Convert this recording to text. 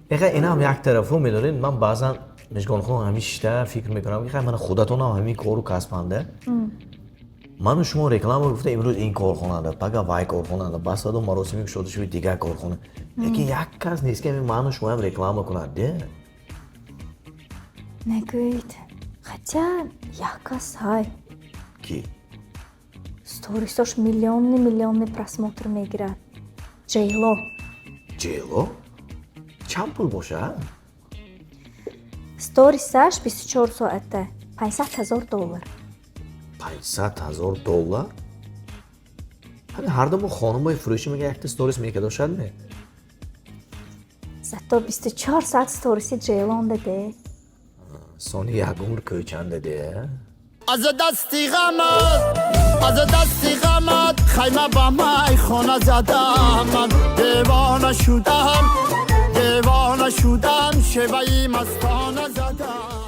Эха, инам як тарафу, медонед, ман баъзан, Мижгонхон, ҳамин шишта фикр мекунам, ки хай, мана худатонам ҳамин кору касбанда, ману шумо реклама гуфта, имрӯз ин корхонада, пага вай корхонада, басаду маросими кушода шуди дигар корхона, лекин як кас нест, ки ҳамин ману шумоям реклама кунад де. Нагӯед, хотя як кас ҳай. Ки? Сторисош миллионный миллионный просмотр мегирад, Ҷейло. Ҷейло чанд пул боша? Сторисаш 24 соата 500 000 доллар. 500 000 доллар? Ҳамин ҳардамо хонумои фурӯшӣ мега, якта сторис мекардошад ме? Зато 24 соат сториси Ҷейлонда де. Сони як умр кӯчанда де. Аз дасти ғамат, аз дасти ғамат, хайма ба майхона задам, ман девона шудам, девона шудам, шеваи мастона задам.